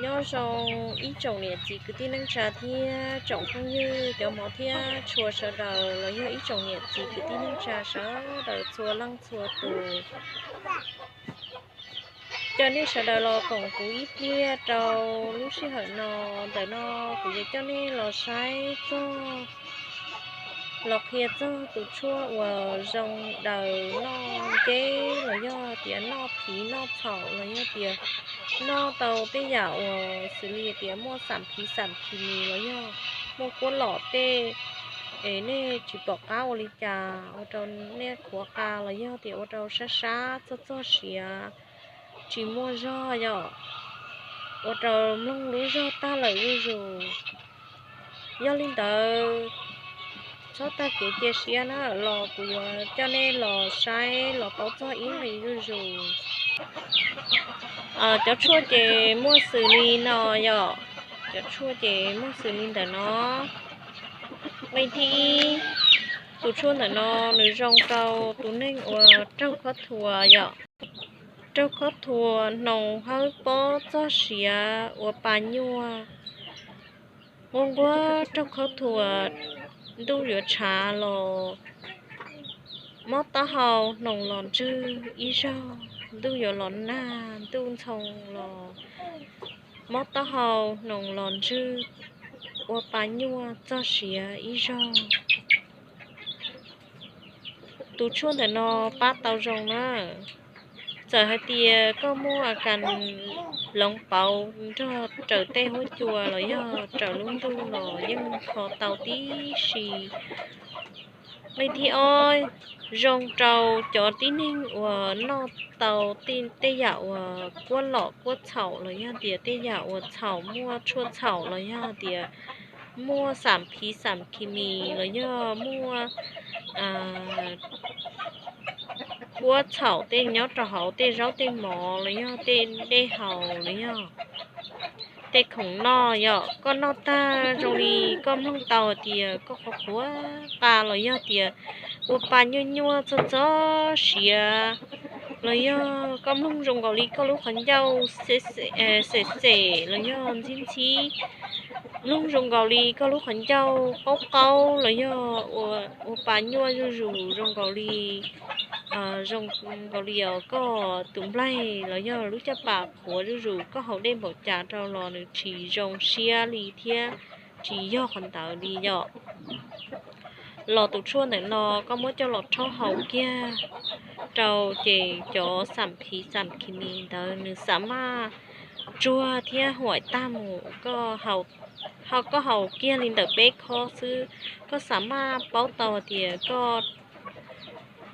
Nyob zoo ib tsoom niam txiv kwv tij neej tsa thiab tsoom phooj ywg cov hmov thiab tshua sawv daws los yog ib tsoom niam txiv kwv tij neej tsa sawv daws txhua leej txhua tus. Coj nej sawv daws los koom kuv ib pliag rau lub sij hawm no. Ntawm no kuv yuav coj nej los saib txog, los qhia txog tus tshuaj uas zoo daws noj nceb los yog tias noj phiv noj txhaum los yog tias noj tau tej yam uas xws li tias muaj xam phiv xam khi nis los yog muaj kuab lom tej, es nej tsis pom qab ua li cas ua rau nej qhuav qa los yog tias ua rau sab sab txog txog siav, tsis muaj zog yom, ua rau mloog lub zog tag lawm zuj zus. Yog li ntawd, txhob tag kev cia siab na, los kuv yuav coj nej los saib los paub txog ib nqe zuj zus. Cov tshuaj ces muaj xws li no yom, cov tshuaj ces muaj xws li ntawm no. Nqe thib ib, tus tshuaj ntawm no nws zoo rau tus neeg uas raug khob thuas yom. Raug khob thuas hnoos hawb pob txog siav ua pa nyuaj, nquag nquag raug khob thuas, ntuj yuav tshav los mob taub hau hnoos los ntswg ib zaug, ntuj yuav los nag ntuj ntxhoo los mob taub hau hnoos los ntswg ua pa nyuaj txog siav ib zaug. Tus tshuaj ntawm no pab tau zoo na. Txawm hais tias koj muaj a kas loov pauv nrog raws tej huab cua los yog raws lub ntuj los yeej kho tau tib si. Nqe thib ob, zoo rau cov tib neeg uas noj tau tej yam uas kuab lom kuab txhaum los yog tias tej yam uas txhaum muaj tshuaj txhaum los yog tias muaj xam phiv xam khi mis los yog muaj kuab txhaum tej nyob rau hauv tej zaub tej mov los yog tej dej haus los yog tej khoom noj yom, koj noj tag zoo li koj mloog tau tias koj qhuav qhuav qa los yog tias ua pa nyuaj nyuaj txog txog siav los yog koj mloog zoo nkaus li koj lub qhov ncauj xem xem los yog ntxhib ntxhib, mloog zoo nkaus li koj lub qhov ncauj qaub qaub los yog ua pa nyuaj zuj zus zoo nkaus li, zoo nkaus li koj tus nplaig los yog lub caj pas qhuav zuj zus, koj haus dej npaum cas rau los nws tsis zoo siab li thiab tsis yog qhov ntawd li yom. Los tus tshuaj ntawm no koj muab coj los rhaub haus kiag rau ces cov xam phiv xam khi mis ntawd nws xam maj tsuag thiab huam tag mus. Koj haus kiag li ntawm peb khob xwb, koj xam maj paub tau tias koj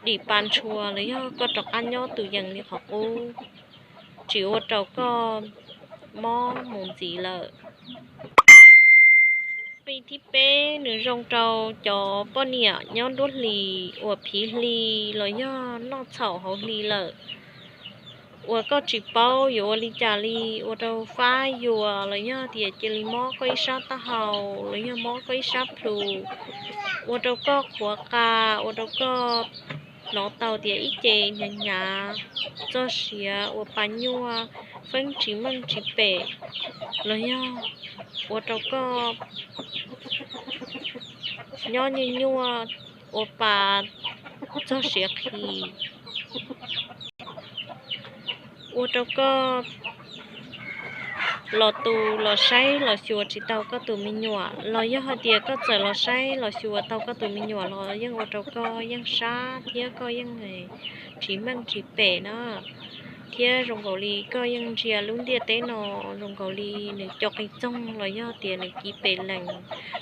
dim pa ntshua los yog koj rov qab nyob tus yees li qhov qub, tsis ua rau koj mob mus ntxiv lawm. Nqe thib peb, nws zoo rau cov poj niam nyob nruab hlis uas phiv hli los yog noj txhaum hauv hli lawm, uas koj tsis paub yuav ua li cas li, ua rau fab yuas los yog tias cia li mob koj ib sab taub hau los yog mob koj ib sab plhu, ua rau koj qhuav qa, ua rau koj hnov tau tias ib ce hnyav hnyav txog siav ua pa nyuaj, feeb tsis meej tsis pem, los yog ua rau koj nyob nyuaj nyuaj ua pa txog siav qhi, ua rau koj los tu los saib los xyuas tsis tau koj tus me nyuam, los yog hais tias koj txawm los saib los xyuas tau koj tus me nyuam los yeej ua rau koj yeej sab thiab koj yeej tsis meej tsis pem na. Thiab zoo nkaus li koj yeej ntsia lub ntiaj teb no zoo nkaus li nws co qis txoog los yog tias nws kiv pes lees,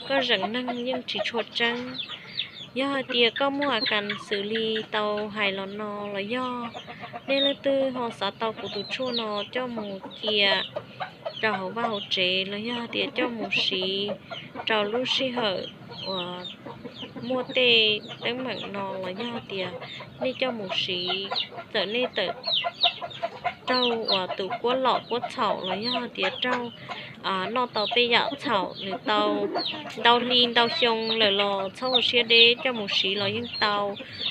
koj zeem neeg yeej tsis tshua tseeb. Yog hais tias koj muaj a kas xws li tau hais los no los yog nej leej twg ho xav tau kuv tus tshuaj no coj mus cia rau hauv vaj hauv tsev los yog tias coj mus siv rau lub sij hawm uas muaj tej teeb meem no los yog tias nej coj mus siv, txawm nej tawm raug uas tus kuab lom kuab txhaum los yog tias raug noj tau tej yam txhaum nws tau ntau hli ntau xyoo lawm los txhob ua siab deb, coj mus siv los yeej tau.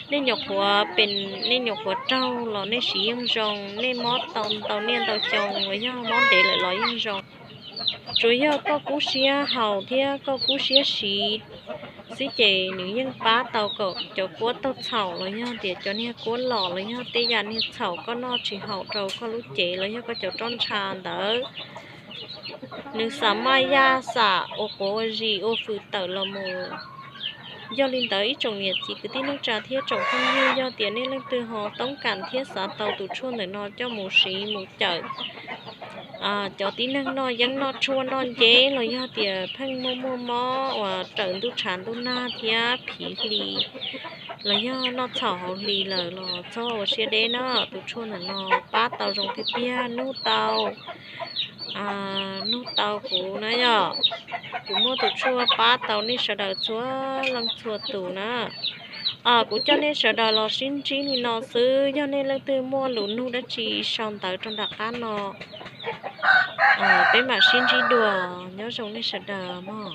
Nej nyuam qhuav pes, nej nyuam qhuav raug los nej siv yeej zoo, nej mob tau ntau niaj ntau xyoo los yog mob ntev lawm los yeej zoo. Tsuas yog koj kub siab haus thiab koj kub siab siv xwb ces nws yeej pab tau kom cov kuab taug txhaum los yog tias cov niag kuab lom los yog tej yam niag txhaum koj noj tsis haum rau koj lub cev los yog koj cov roj ntsha ntawd, nws xam maj yaj xam ua quav ua zis ua fws tawm los mus. Yog li ntawd ib tsoom niam txiv kwv tij neej tsa thiab tsoom phooj ywg, yog tias nej leej twg ho toob kas thiab xav tau tus tshuaj ntawm no coj mus siv mus cawm cov tib neeg noj yeeb noj tshuaj noj nceb los yog tias pheej muaj muaj mob uas raws ntuj tshav ntuj nag thiab phiv hli los yog noj txhaum hauv hli lawm los txhob ua siab deb na. Tus tshuaj ntawm no pab tau zoo tiag tiag, nug tau, nug tau kuv na yom. Kuv muaj tus tshuaj pab tau nej sawv daws txhua leej txhua tus na. Kuv coj nej sawv daws los sib ntsib li no xwb, yog nej leej twg muaj lus nug dab tsi sau ntawv rau nram qab no, peb mam sib ntsib dua. Nyob zoo nej sawv daws mog.